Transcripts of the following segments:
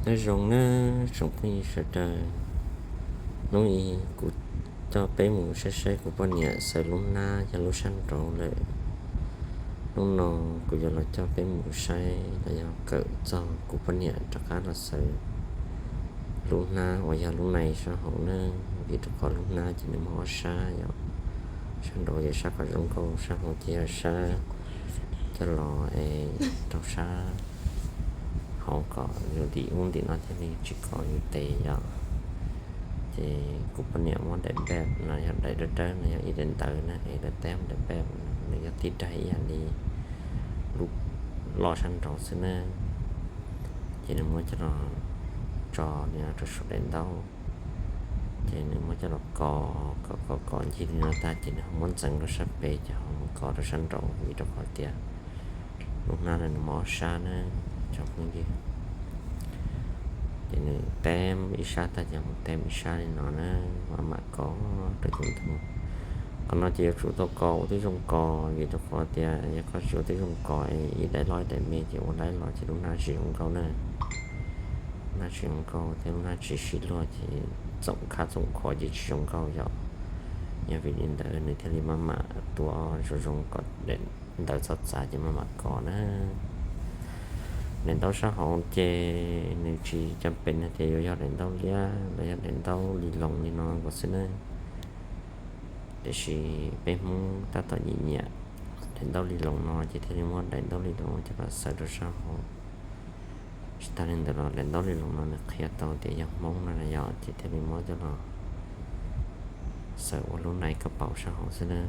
Nyob zoo nawb tsoom phooj ywg sawv daws, hnub i kuv coj peb mus saib saib kuv poj niam xaws lub hnab yog lub sab nraud lawm. Hnub no kuv yuav los coj peb mus saib los yog kawm txog kuv poj niam rov qab los xaws lub hnab uas yog lub nais sab hauv na, vim rau qhov lub hnab ces nws muaj ob sab yom, sab nraud yog sab kom zoo nkauj, sab hauv ces yog sab coj los es rau sab hauv kom yus ntim ub ntim no thiaj li tsis kov yus tes yom. Ces kuv poj niam muab daim npaj no yog daim dawb dawb no yog ib daim ntawv na es lawv teb daim npaj, nws yog tib daim ib yam li lub loj sab nraud xwb na. Ces nws muab coj los tso li no rau saum daim ntaub, ces nws muab coj los kov kov kov kov ncig li no tag ces nws ho muab ntxeev rau sab pem ces ho mus kov rau sab nraud vim rau qhov tias lub hnab no nws muaj ob sab na tsoom phooj ywg. Ces nws teb ib sab tag ces mus teb ib sab li no na, mam mam kov rau coob ntug. Qhov no ces yuav tsum tau kov ua tib zoo kov vim rau qhov tias yog koj tsis ua tib zoo kov es ib daim loj ib daim me ces ua daim loj ces lub hnab tsis zoo nkauj na. Lub hnab tsis zoo nkauj thiab lub hnab tsis sib luag ces txoom khab txoom khuav ces tsis zoo nkauj yom. Yog vim li ntawd nws thiaj li maj mam tua zoo zoo kom daim ntawv txhob txav ces maj mam kov na. Daim ntaub sab hauv ces nws tsis cam pem hais tias yuav yog daim ntaub liab los yog daim ntaub li loos li no nkaus xwb na. Tiam sis peb Hmoob tab tom nyiam nyiam daim ntaub li loos no ces thiaj li muab daim ntaub li loos coj los xaws rau sab hauv. Tsis tas li ntawd los daim ntaub li loos no nws qhia tau tias yog Hmoob no na yom, ces thiaj li muab coj los xaws ua lub nais kab paus sab hauv xwb na.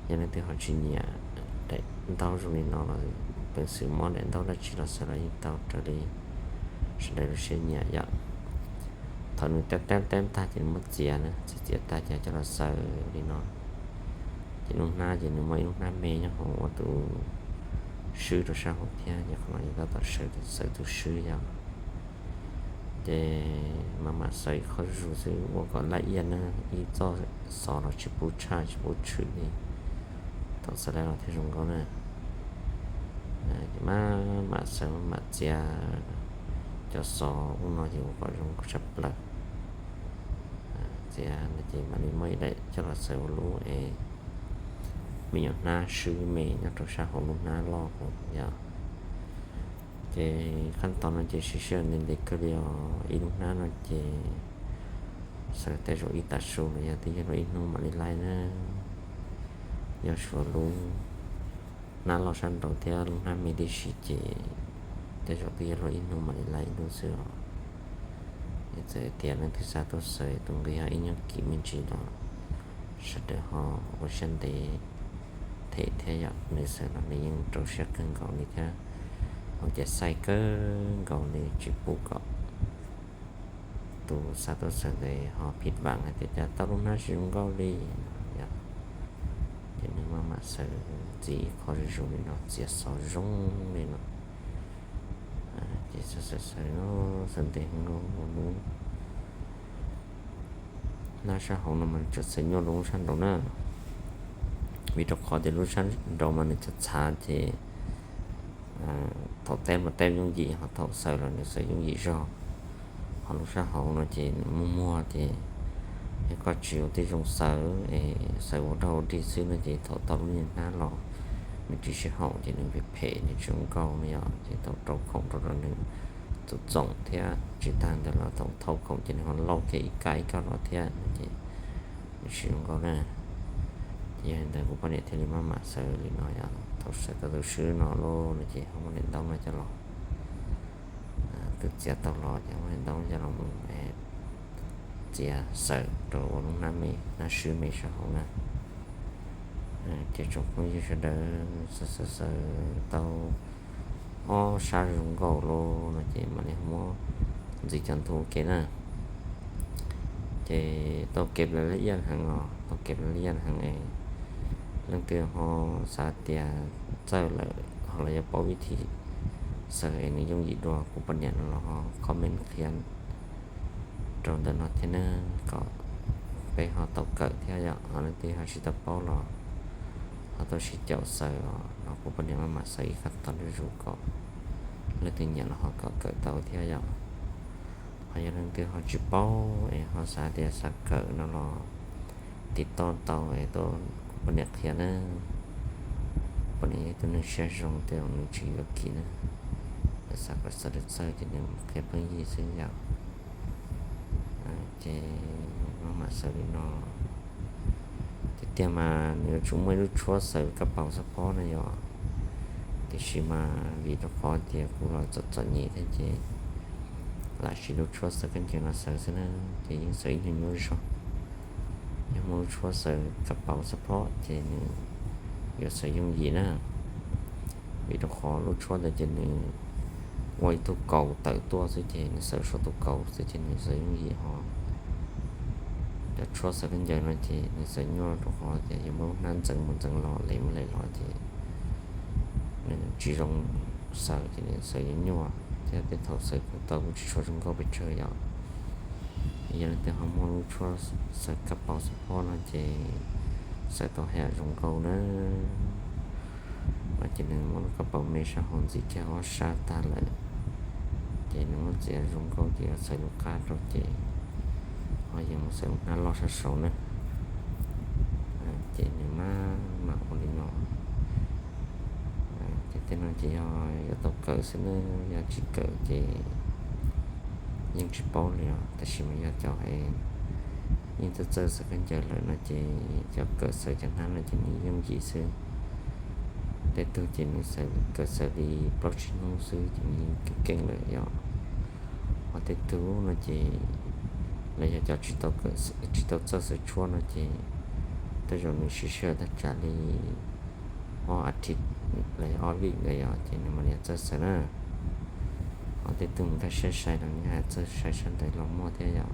Yog leej twg ho tsis nyiam daim ntaub zoo li no los peev xwm muab daim ntaub dab tsi los xaws los yeej tau raws li sawv daws lub siab nyiam yom. Thaum nws teb teb teb tag ces nws muab txiav na, txiav txiav tag ces coj los xaws li no. Ces lub hnab ces nws muaj ib lub hnab me nyob hauv ua tus swb rau sab hauv thiab, ces qhov no yog tab tom xaws tus swb yom. Ces maj mam xaws ib qho zuj zus xwb ua kom laj iaj na, ib txoj xov los tsis pub tshaj tsis pub tshwm li, thaum xaws lawm los thiaj zoo nkauj na. Ces maj mam xaws maj mam txiav cov xov ub no ces ua kom zoo nkauj tshaj plaws. Txiav no ces mam li muaj ib daim coj los xaws ua lub es me nyuam hnab swb me nyob rau sab hauv lub hnab loj hauv yom. Ces qhab tau no ces siv sij hawm ntev ntev kawg li os, ib lub hnab no ces xaws tej zaum ib tav su los yog twb yog luag ib hnub mam li laib na. Yog suav lub hnab loj sab nraud thiab lub hnab me tib si ces tej zaum twb yog luag ib hnub mam li laib ib lub xwb os. Yog txawm tias leej twg xav tuaj xaws tus nqi ho ib nyuag kim me ntsis los sawv daws ho ua siab ntev them thiab yom, nws xaws los nws yeej rau siab kawg nkaus li thiab, hauv ces xaij kawg nkaus li tsis pub kom tus xav tuaj xaws ntawd ho phim vam hais tias cas tau lub hnab tsis zoo nkauj li no yom. Ces nws maj mam xaws ntxiv qhov zoo zoo li no, txiav xov zoo li no. Ces xaws xaws xaws no, xaws ntev heev no, lub hnab sab hauv no mas nws tseem xaws nyuaj rau lub sab nraud na, vim rau qhov tias lub sab nraud mas nws txhav txhav ces thaum teb mas teb yooj yim, ho thaum xaws los nws xaws yooj yim zog. Ho lub sab hauv no ces nws muag muag ces yog koj tsis ua tib zoo xaws es xaws ua dog ua dig xwb no ces thaum tau lub niag hnab los nws tsis sib haum ces nws phem phem nws tsis zoo nkauj no yom, ces thaum rau khoom rau los nws txoom txoom thiab tsis tag ntawd los thaum thau khoom ces nws ho lauj kiag ib kab ib kab los thiab no ces nws tsis zoo nkauj na. Ces yog li ntawd kuv poj niam thiaj li maj mam xaws li no yom, thaum xaws tau tus swb no lawm no ces ho muab daim ntaub no coj los, twb txiav tau los ces muab daim ntaub coj los mus txiav xaws rau ua lub hnab me hnab swb me sab hauv na. Ces tsoom phooj ywg sawv daws xaws xaws xaws tau ob sab zoo nkauj lawm no ces mam li muab ntxiv cov ntug ua ke na. Ces tau kev laj laj iaj heev os, tau kev laj laj iaj heev es leej twg ho xav tias txawj lawm ho los yog paub vib thib xaws es nws yooj yim dua kuv poj niam no los ho comment qhia rau ntawm no thiab na, kom peb ho tau kawm thiab yom. Ho leej twg ho tsis tau paub los ho tau sib caum xaws os, los kuv poj niam maj mam xaws ib qhab tog zuj zus kom leej twg nyiam los ho kom kawm tau thiab yom. Ho yog leej twg ho tsis paub es ho xav tias xav kawm no los tiv toj tau es tuaj kuv poj niam qhia na. Kuv poj niam yog ib tug neeg siab zoo tej zaum nws tsis yuav kim na. Yog xav kom xav tau txawj ces nws qhia pheej yig xwb yom. Ces maj mam xaws li no. Tiag tiag mas nws yuav tsum muaj ib lub tshuab xaws kab paus xab phob no yom. Tiam sis mas vim rau qhov tias kuv los txom txom nyem thiab ces lam siv lub tshuab xaws khaub ncaws no xaws xwb na, ces yeej xaws ib nyuag nyuaj zog. Yog muaj lub tshuab xaws kab paus xab phob ces nws yuav xaws yooj yim na. Vim rau qhov lub tshuab ntawd ces nws ua ib tug kaus tawm tuaj xwb ces nws xaws saum tus kaus xwb ces nws xaws yooj yim ho. Cov tshuab xaws khaub ncaws no ces nws xaws nyuaj rau qhov tias yuav muab lub hnab ntxeev mus ntxeev los lev mus lev los ces nws tsis zoo xaws ces nws xaws yuav nyuaj thiab tej thaum xaws kuj tau kuj tsis tshua zoo nkauj pes tsawg yom. Yog leej twg ho muaj lub tshuab xaws kab paus xab phob no ces xaws tau haj yam zoo nkauj na. No ces nws muab lub kab paus me sab hauv ntxiv kiag ob sab tag lawm, ces nws muab txiav zoo nkauj ces yuav xaws lub qab rau ces ho yeej mus xaws lub hnab loj sab saud na. Ces nws maj mam ua li no. Ces tej no ces yog yuav tau kawm xwb na, yog tsis kawm ces yeej tsis paub li os. Tab sis mas yog cov es yeej txawj txawj xaws khaub ncaws lawm no ces cov kawm xaws cov hnab no ces nws yooj yim xwb. Tej tug ces nws kawm xaws li plaub tsib hnub xwb ces nws yeej keej keej lawm yom. Ho tej tug no ces lawv yog cov tsis tau txawj xaws tshuab no ces tej zaum nws siv sij hawm tag tsam li ob as thiv los yog ob vij ntawd yom ces nws mam li txawj xaws na. Ho tej tug nkag siab sai los nws haj txawj sai sab ntawd los muaj thiab yom.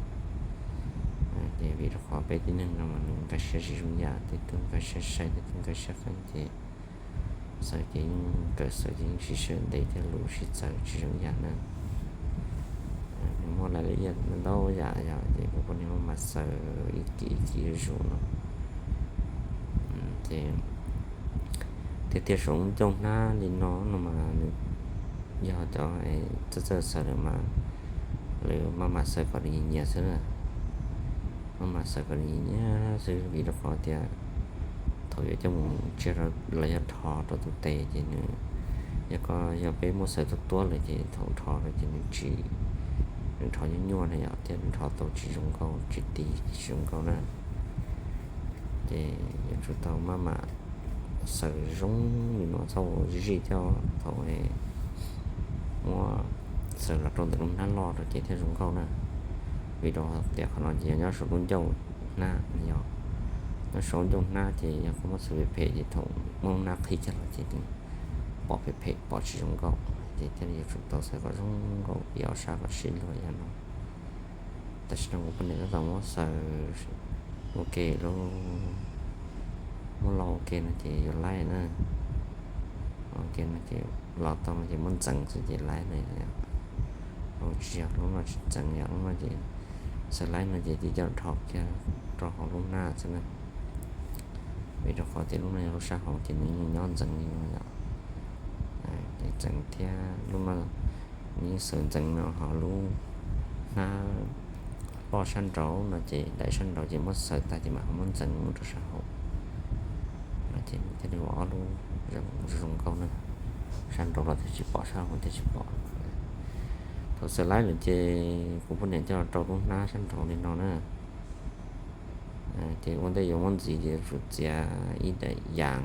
Ces vim rau qhov peb tib neeg no mas nws nkag siab tsis zoo yam, tej tug nkag siab sai, tej tug nkag siab qeeb ces xaws ces yeej kawm xaws ces yeej siv sij hawm ntev thiab lus sib txawv tsis zoo yam na. Nws muaj laj laj iaj ntau yam yom, ces kuv poj niam maj mam xaws ib kis ib kis zuj zus no. Ces tiag tiag saum lub ncauj hnab li no no mas nws yog cov txawj txawj xaws lawm mas lawv maj mam xaws kom nws nyias nyias xwb na. Maj mam xaws kom nws nyias nyias xwb vim rau qhov tias thaum yuav coj mus tsiaj los yog dhos rau tus tes ces nws, yog koj yog peb muab xaws tuab tuab lawm ces thaum dhos rau ces nws tsis, nws dhos nyuaj nyuaj na yom, thiab nws dhos tau tsis zoo nkauj, tsis tiv tsis zoo nkauj na. Ces yuav tsum tau maj mam xaws zoo li no txhob ua zij zij thiab thaum muab xaws los rau ntawm lub hnab loj rau ces thiaj zoo nkauj na. Vim rau tias qhov no ces yog nyob saum lub ncauj hnab, yog nyob saum lub ncauj hnab ces yog koj muab xaws phem phem ces thaum muab lub hnab qhib kiag los ces nws pom phem phem pom tsis zoo nkauj. Ces thiaj li yuav tsum tau xaws kom zoo nkauj pib ob sab kom sib luag yog no. Tam sim no kuv poj niam tab tom muab xaws ua ke lub, muab los ua ke no ces yuav laib na. Ua ke no ces los tau no ces muab ntxeev xwb ces laib na. Tsis yog lub no tsis ntxeev yom, lub no ces xaws laib no ces tib co dhos kiag rau hauv lub hnab xwb na. Vim rau qhov tias lub no yog lub sab hauv ces nws yeej nyob ntxeev li no yom. Ces ntxeev thiab lub no nws yeej xaws ntxeev no ho lub hnab loj sab nraud no ces daim sab nraud ces muab xaws tag ces mam ho muab ntxeev mus rau sab hauv no ces thiaj li ua ob lub zoo nkauj na. Sab nraud los thiaj tsis pom, sab hauv thiaj tsis pom. Thaum xaws laib lawm ces kuv poj niam coj los rau lub hnab sab nraud li no na. Ces ua ntej yuav muab ntxiv ces yuav tsum txiav ib daim yas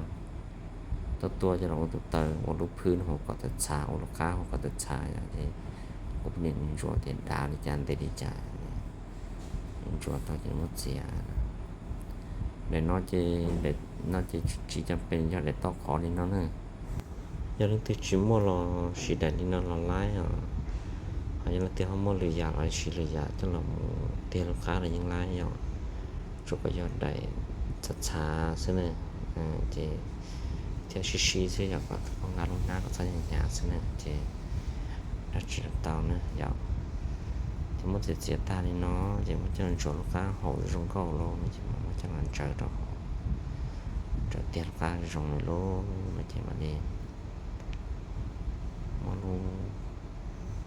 tuaj tuaj coj los ua tus taw, ua lub phwb no hauv kom tawv txhav, ua lub qab hauv kom tawv txhav yom. Ces kuv poj niam ntsuas tias dav li cas ntev li cas, ntsuas tau ces muab txiav. Daim no ces, daim no ces tsis cam pes yog daim toj qhov li no na. Yog leej twg tsis muaj los siv daim li no los laib os. Ho yog leej twg ho muaj lwm yam los siv lwm yam coj los mus tiag lub qab los yeej laib yom. Tsuas kom yog daim txhav txhav xwb na, ces thiab sib sib xwb yom, kom koj nqa lub hnab kom txhob hnyav hnyav xwb na, ces dab tsi los tau na yom. Ces muab txiav txiav tag li no ces muab coj los ntsuas lub qab hauv zoo nkauj los no ces muab coj los ntsaws rau, ntsaws tiag lub qab zoo li lub no ces mam li muab lub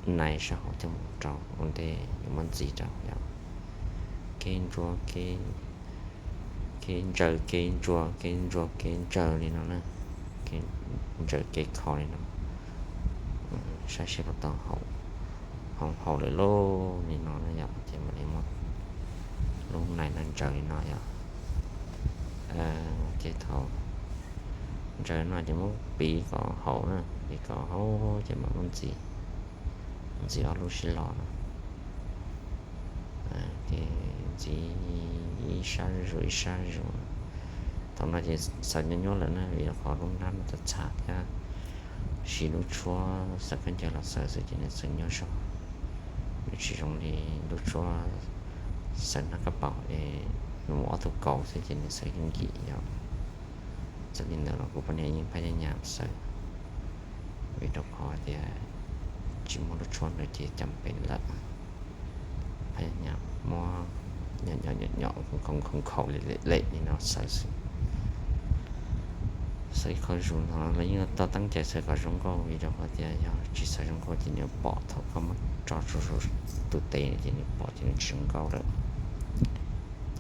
nais sab hauv coj mus rau ua ntej yuav muab ntxiv rau yom. Kev ntsuas, kev ntsaws, kev ntsuas, kev ntsuas, kev ntsaws li no na, kev ntsaws kev kho li no. Saib seb puas tau hauv, hauv lawm lauj li no na yom, ces mam li muab lub nais no ntsaws li no yom. Ces thaum ntsaws no ces muab piv kom hauv na, piv kom hauv ces mam muab ntxiv, ntxiv ob lub sib los no. Ces ntxiv ib sab zuj zus ib sab zuj zus. Thaum no ces xaws nyuaj nyuaj lawm na, vim rau qhov lub hnab no txawv txhav thiab, siv lub tshuab xaws khaub ncaws los xaws xwb ces nws xaws nyuaj zog. Nws tsis zoo li lub tshuab xaws hnab kab paus es nws muaj ob tug kaus xwb ces nws xaws yooj yim yom. Txawm li ntawd los kuv poj niam yeej phaj nyaj nyam xaws, vim rau qhov tias tsis muaj lub tshuab ntawd ces cas pem lawm. Phaj nyaj nyam muab nyom nyom nyom khoov khoov li lem li no xaws xwb. Xaws ib qho zus no los yeej tau teeb cai xaws kom zoo nkauj, vim rau qhov tias yog tsis xaws zoo nkauj ces nws pom thaum koj muab tso tus tes ces nws pom ces nws tsis zoo nkauj lawm.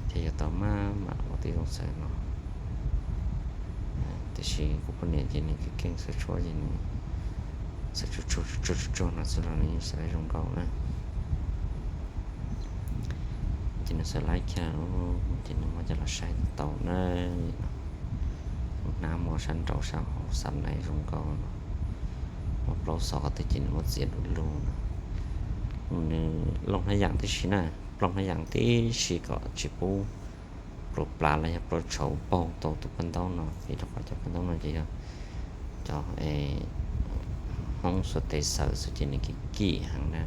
Thiaj yuav tau maj mam ua tib zoo xaws no. Tiam sis kuv poj niam ces nws keej keej xaws tshuab ces nws xaws tsuag tsuag tsuag tsuag no xwb los nws yeej xaws zoo nkauj na. Ces nws xaws laib kiag ces nws muab coj los saib tau na. Lub hnab muaj sab nraud sab hauv xav nais zoo nkauj no, muaj plaub xov qhov twg ces nws muab txiav du lug no. Nws looj hnab yam tib si na, plooj hnab yam tib si kom tsis pub pluas plav los yog pluas tshauv paug tau tus paj ntaub no, vim rau qhov cov paj ntaub no ces yog cov Hmoob xuas tes xaws xwb ces nws kim kim heev na.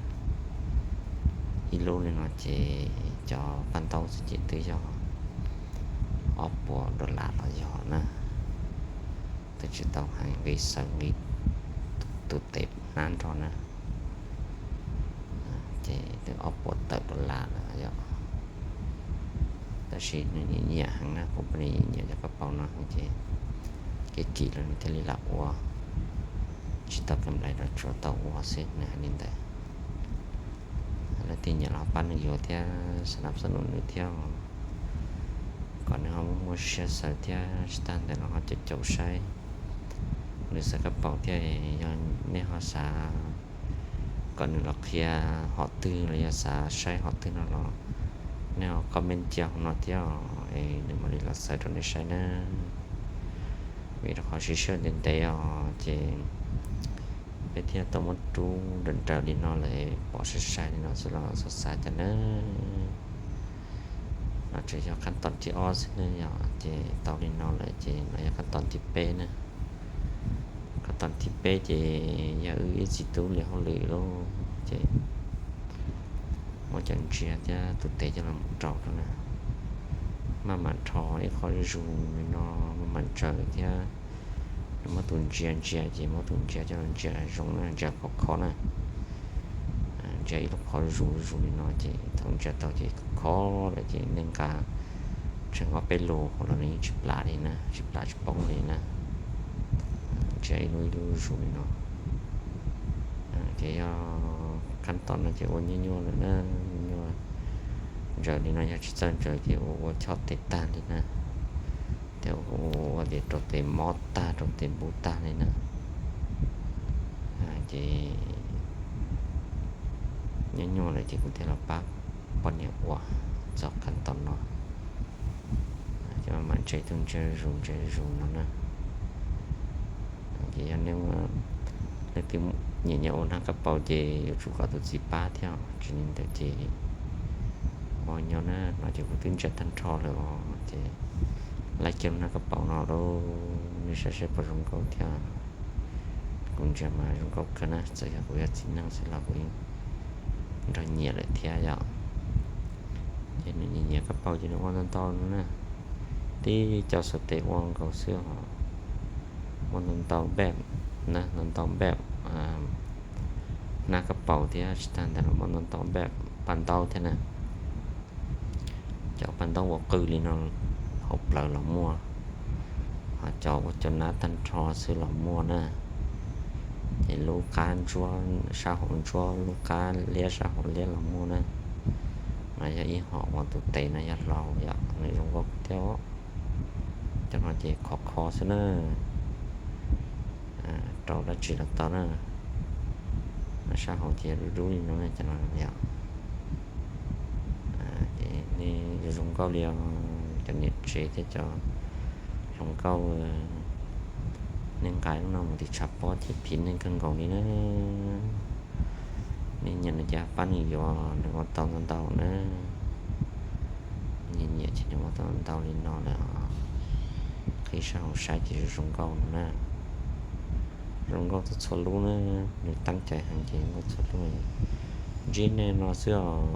Ib lub li no ces cov paj ntaub xwb ces twb yog ob puas dollar los yog na, twb tsis tau hais nqi xaws nqi tus tes hnab nrog na. Ces twb ob puas tawm dollar lawm yom. Tab sis nws nyiam nyiam heev na, kuv poj niam nyiam nyiam cov kab paus no ces kev kim los nws thiaj li lam ua, tsis tau kam lais rau tsuav tau ua xwb nws hais li ntawd. Leej twg nyiam los pab nws yuav thiab xa nab xab num nws thiab, kom nws ho muaj muaj siab xaws thiab tsis tag ntawd los ho caum caum saib nws xaws kab paus thiab. Yog nej ho xav kom nws los qhia hom twg los yog xav saib hom twg no los nej ho comment cia hauv no thiab es nws mam li los xaws rau nej saib na. Vim rau qhov siv sij hawm ntev ntev os ces peb thiaj tau muab rub nrawm nrawm li no lawm, pom sai sai li no xwb los xav xav cas na. No tsuas yog qhab toom thib ob xwb ne yom, ces tau li no lawm ces no yog qhab toom thib peb na. Qhab toom thib peb ces yog wb ib txiv tub li hauj lwm lauj, ces muab cov ntsia thiab tus tes coj los mus rau rau na. Maj mam rho ib qho zus li no, maj mam ntsaws thiab. Nws muab tus ntsia ntsia ces muab tus ntsia coj los ntsia zoo na, ntsia khov kho na. Ntsia ib lub qhov zus zus li no ces thaum ntsia tau ces khov lawm ces nej nqa tsheej ob peb lus hauv los nws yeej tsis plam li na, tsis plam tsis poob li na. Ntsia ib lub ib lub zus li no. Ces yog qhab toom no ces ua nyuaj nyuaj lawm na, nyuaj. Ntsaws li no yog tsis txawj ntsaws ces ua ua choj tes tag li na. Ces ua ua ces rau tes mob tag rau tes npub tag li na. Ces nyuaj nyuaj lawm ces kuv thiaj los pab poj niam ua txog qhab toom no. Ces maj mam ntsaws tus ntsia zus ntsia zus no na. Ces yog nej leej twg nyiam nyiam ua hnab kab paus ces yuav tsum kom tus txiv pab thiab, tsis li ntawd ces ua nyob na. No ces kuv twb ntsia tag nrho lawm os, ces laib kiag lub hnab kab paus no lauj, nej saib seb puas zoo nkauj thiab. Kuv ntsia mas zoo nkauj kawg na, txawm yog kuv yog txiv neej xwb los kuv yeej nrog nyiam lawm thiab yom. Ces nws nyiam nyiam kab paus ces nws ua ntau ntau no na, tib co xuas tes ua nkaus xwb os. Muaj ntau ntau npej na, ntau ntau npej hnab kab paus thiab tsis tag ntawd los muaj ntau ntau npej paj ntaub thiab na. Cov paj ntaub ua qw li no hauv plawv los muaj, ho cov ua cov nab tag nrho xwb los muaj na. Lub qab ntsuab, sab hauv ntsuab, lub qab liab sab hauv liab los muaj na. Mas yog ib hom uas tus tes no yog hlau yom, nws zoo nkauj thiab. Cov no ces khov kho xwb na, rau dab tsi los tau na. Sab hauv ces dub dub li no na, cov no yom. Ces nej zoo nkauj li os, cov niam tsev thiab cov hluas nkauj, nej nqa lub no mus tim tshav pob ces phim nej kawg nkaus li na. Nej nyiam no ces pab nws yuav, nws ua tau ntau ntau na. Nyiam nyiam ces nws ua tau ntau li no lawm. Qhib sab hauv saib ces zoo nkauj no na. Zoo nkauj txhua txhua lub na, nws teeb cai heev ces zoo nkauj txhua lub. Ntsib nej no xwb os.